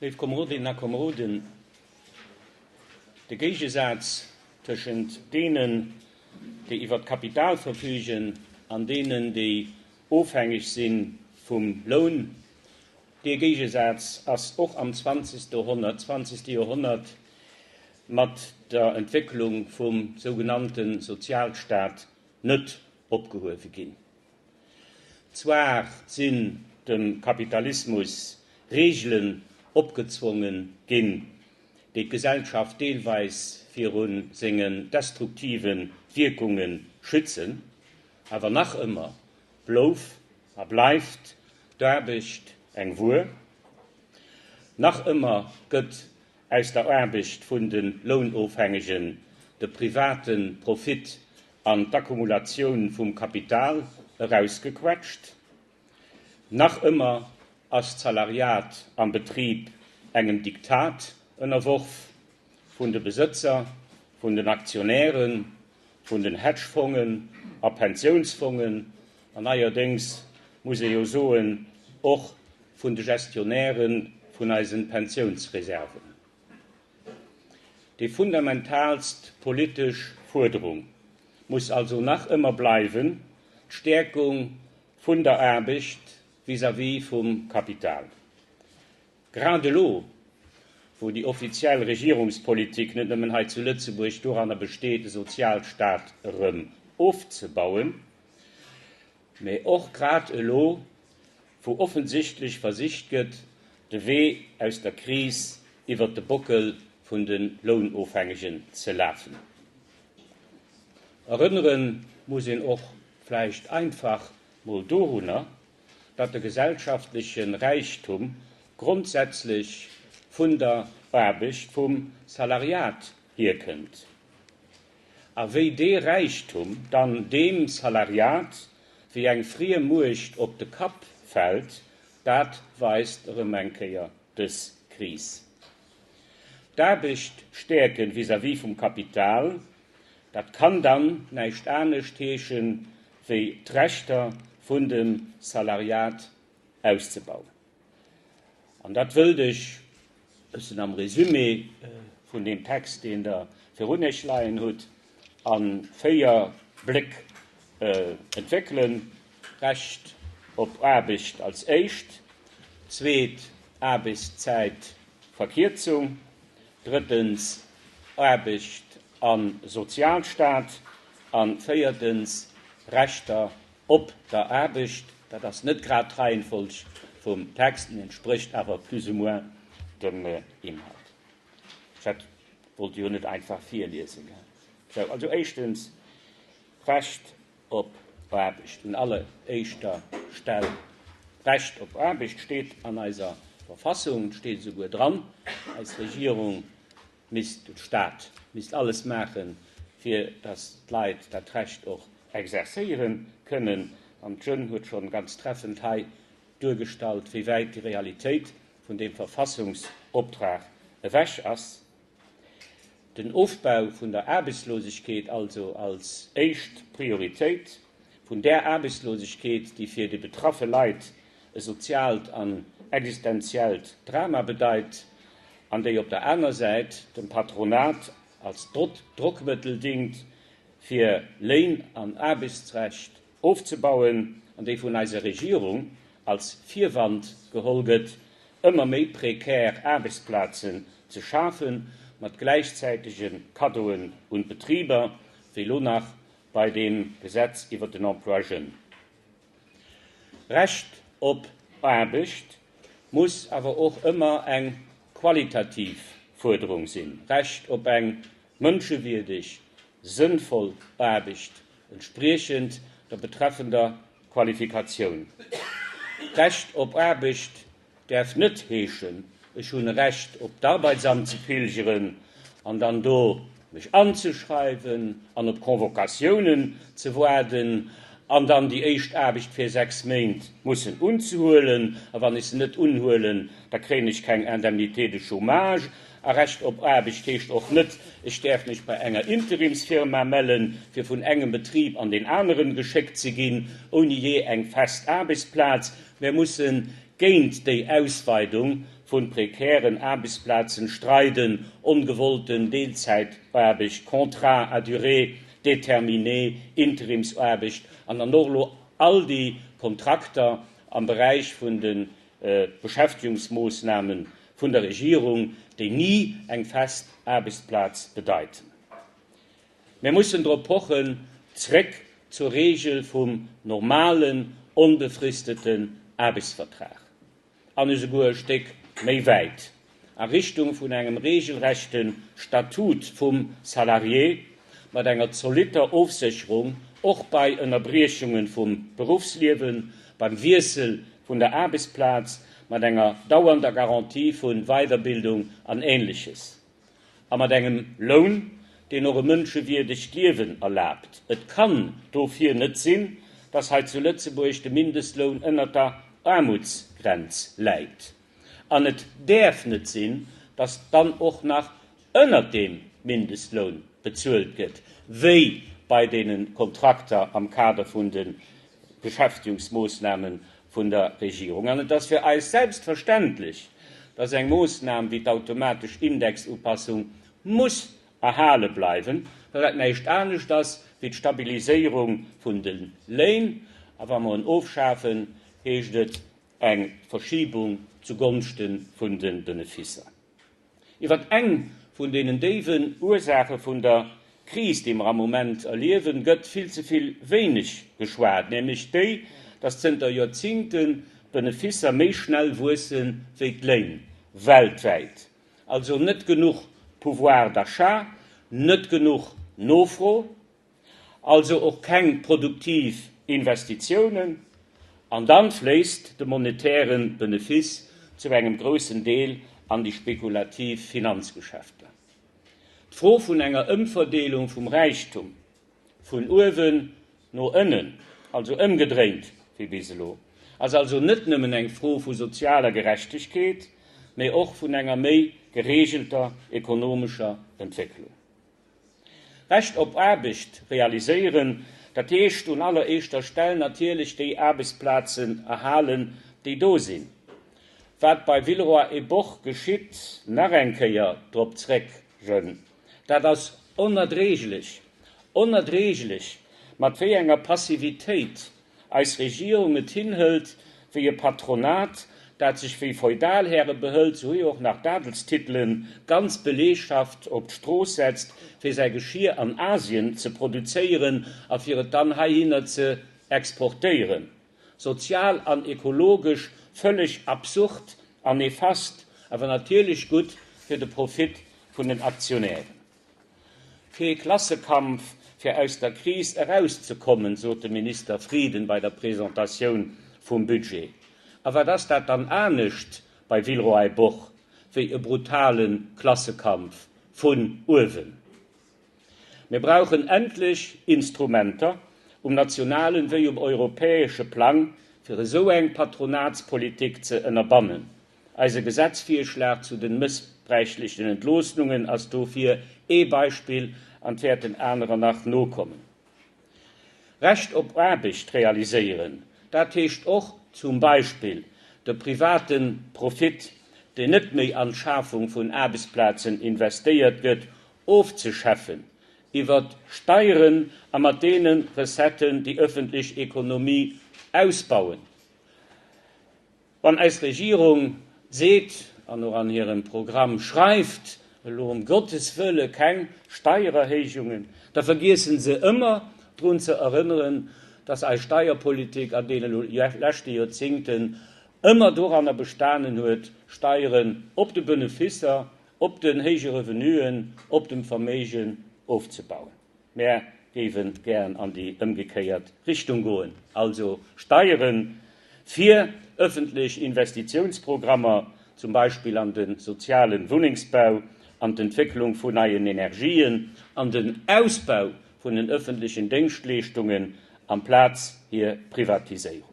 Léif Komerodinnen a Komeroden, de Géigesaz tëschent deenen, déi iwwert Kapital verfügen, an deenen, déi ofhängeg si vum Loun, dee Géigesaz ass och am zwanzegste Joerhonnert, zwanzegste Joerhonnert mat der Entwécklung vum sougenannte Sozialstaat net opgehuewe ginn. Zwar sinn dem Kapitalismus Reegelen opgezwonge ginn, déi d'Gesellschaft deelweis viru sengen destruktive Wierkunge schützen, awer nach ëmmer blouf a bleift d'Aarbecht eng Wuer. Nach ëmmer gëtt aus der Aarbecht vun de Lounofhängegen de private Profit an d'Akkumulatioun vum Kapital erausgequetscht. Nach ëmmer ass d'Salariat am Betrib engem Diktat ënnerworf, vun de Besëtzer, vun den Aktionären, vun den Hedgefongen a Pensiounsfongen an neierdéngs, muss ee jo soen, och vun de Gestionnairë vun eise Pensiounsreserven. Déi fundamentaalst politesch Fuerderung muss also nach ëmmer bleiwen, d'Stäerkung vun der Aarbecht vis-à-vis vum Kapital. Grad elo, wou déi offiziell Regierungspolitik net nëmmen hei zu Lëtzebuerg doranner besteet, de Sozialstaat erëm ofzebauen, mä och grad elo, wou offensichtlech versicht gëtt, de Wee aus der Kris iwwert de Bockel vun de Lounofhängegen ze lafen. Erënnere muss een och vläicht einfach mol dorunner, datt de gesellschaftleche Räichtum grondsätzlech vun der Aarbecht, vum Salariat hierkënnt. A wéi dee Räichtum dann deem Salariat wéi eng friem Muecht op de Kapp fält, dat weist erëm eng Kéier dës Kris. D'Aarbecht stäerken vis-à-vis vum Kapital, dat kann dann näischt anescht heeschen, wéi d'Rechter vun dem Salariat auszebauen. An dat wëllt ech e bëssen am Résumé vun deem Text, deen Der virun Iech leien hutt, a 4 Bléck entwéckelen, Recht op Aarbecht als éischt, zweet Aarbechtszäitverkierzung, drëttens Aarbecht a Sozialstaat a véiertens Rechter Op der Aarbecht, dat ass net grad d'Reihenfolg vum Text, mee entsprécht awer plus ou moins dem Inhalt. Dat wollt ech jo net einfach virliesen. Sou, also éischtens, Recht op Aarbecht un alleréischter Stell. Recht op Aarbecht steet an eiser Verfassung, steet esouguer dran, eis Regierung misst de Staat misst alles maachen, fir datt d'Leit dat Recht och exercéiere kënnen. An d'Jeune huet schonn ganz treffend hei duergestallt, wéi wäit déi Realitéit vun deem Verfassungsoptrag ewech ass. Den Ofbau vun der Aarbechtslosegkeet also als éischt Prioritéit, vun där Aarbechtslosegkeet, déi fir déi betraffe Leit e soziaalt an existenziellt Drama bedeit an déi op der aner Säit dem Patronat als Drockmëttel dingt, fir Léin an Aarbechtsrecht ofzebauen an déi vun eiser Regierung als Virwand geholl gëtt, ëmmer méi prekär Aarbechtsplazen ze schafen, mat gläichzäitege Kaddoen un d'Betriber, wéi lo nach bei deem Gesetz iwwert den Emploi jeune. Recht op Aarbecht muss awer och ëmmer eng qualitativ Fuerderung sinn, Recht op eng mënschewierdeg, sënnvoll Aarbecht, entspriechend der betreffender Qualifikatioun. Recht op Aarbecht däerf net heeschen, ech hunn e Recht op d'Arbeitsamt ze pilgeren an dann do mech anzeschreiwen an op Convocatiounen ze waarden an dann déi éischt Aarbecht fir 6 Méint mussen unzehuelen a wann ech se net unhuelen, da kréien ech keng Indemnité de chômage. A Recht op Aarbecht heescht och net, ech däerf mech bei enger Interimsfirma mellen, fir vun engem Betrib an deen aneren geschéckt ze ginn, ouni jee eng fest Aarbechtsplaz. Mir musse géint déi Ausweidung. vu prekären Aarbechtsplazen streiden, ongewollten Deelzäitaarbecht, Contrats à durée déterminée, Interimsaarbecht an dann och elo all déi Kontrakter am Beräich vun de Beschäftegungsmoossname vun der Regierung, déi ni eng fest Aarbechtsplaz bedeiten. Mir mussen drop pochen, zréck zur Regel vum normalen, onbefristeten Aarbechtsvertrag an esouguer e Stéck méi wäit, a Richtung vun engem regelrechte Statut vum Salarié mat enger zolitter Ofsécherung, och bei Ënnerbriechunge vum Beruffsliewen, beim Wiessel vun der Aarbechtsplaz, mat enger dauernder Garantie vu Weiderbildung an Ähnleches. A mat engem Loun, deen och e mënschewierdegt Liewen erlaabt. Et kann dofir net sinn, dass hei zu Lëtzebuerg de Mindestloun ënnert der Aarmutsgrenz läit. An et däerf net sinn, dass dann och nach ënnert deem Mindestloun bezuelt gëtt, wéi bei deene Kontrakter am Kader vun de Beschäftigungsmoossname vun der Regierung. An et ass fir eis selbstverständlech, dass eng Moossnam wéi d'automatesch Indexupassung muss erhale bleiwen, well dat näischt anescht ass wéi d'Stabiliséierung vun de Léin. A wa mer en ofschafen, heescht et eng Verschibung zugonschte vun de Benefisser. Iwwer eng vun deenen déiwen Ursaache vun der Kris, déi mer am Moment erliewen, gëtt vill ze vill wéineg geschwat, nämlech déi, dass zënter Joerzingten d'Benefisser méi schnell wuesse wéi d'Léin, weltwäit. Also net genuch Pouvoir d'achat, net genuch Nofro. Also och keng produktiv Investitiounen, an dann fléisst de monetären Benefice zu engem groussen Deel an déi spekulativ Finanzgeschäfter. D'Fro vun enger Ëmverdeelung vum Räichtum vun uewen no ënnen, also ëmgedréint wéi bis elo, ass also net nëmmen eng Fro vu sozialer Gerechtegkeet, mee och vun enger méi geregelter ekonomescher Entwécklung. Recht op Aarbecht realiséieren, dat heescht un alleréischter Stell natierlech déi Aarbechtsplazen erhalen, déi do sinn. Wat bei Villeroy et Boch geschitt, nach eng Kéier drop zréck, Jeunes, dat ass onerdréiglech, onerdréiglech, mat wéi enger Passivitéit eis Regierung et hinhëlt wéi e Patronat, dat sech wéi Feudalhäre behëlt, sou jo och nach d'Adelstitelen, ganz Belegschaft op d'Strooss setzt, fir säi Geschir an Asien ze produzéieren a fir et dann heihinner ze exportéieren. Sozial an ekologesch vëlleg absurd an nefast, awer natierlech gutt fir de Profit vun den Aktionären. Kee Klassekampf, fir aus der Kris erauszekommen, sot de Minister Frieden bei der Presentatioun vum Budget. A wat ass dat dann anescht bei Villeroy et Boch wéi e brutale Klassekampf vun uewen? Mir brauchen endlech Instrumenter um nationalen wéi um europäesche Plang, fir esou eng Patronatspolitik ze ënnerbannen. Eise Gesetzvirschlag zu den mëssbräichlechen Entloosnungen ass dofir ee Beispill an 't wäerten anerer nach nokommen. Recht op Aarbecht realiséieren, dat heescht och zum Beispill de private Profit, deen net méi an d'Schafung vun Aarbechtsplazen investéiert gëtt, ofzeschäffen iwwert Steieren a mat deene Recetten déi ëffentlech Ekonomie ausbauen. Wann eis Regierung seet, an och an hirem Programm schreift, elo ëm Gottes Wëlle keng Steiererhéijungen, da vergiessen se ëmmer drun ze erënneren, dass eis Steierpolitik an deene leschte Joerzingten ëmmer doranner bestanen huet, Steieren op de Benefisser, op den héije Revenuen, op dem Verméigen ofzebauen. Mär géiwen gären an déi ëmgekéiert Richtung goen, also Steiere fir ëffentlech Investitiounsprogrammer, zum Beispill an de soziale Wunnengsbau, an d'Entwécklung vun neien Energien, an den Ausbau vun den ëffentlechen Déngschtleeschtungen, amplaz hir Privatiséierung.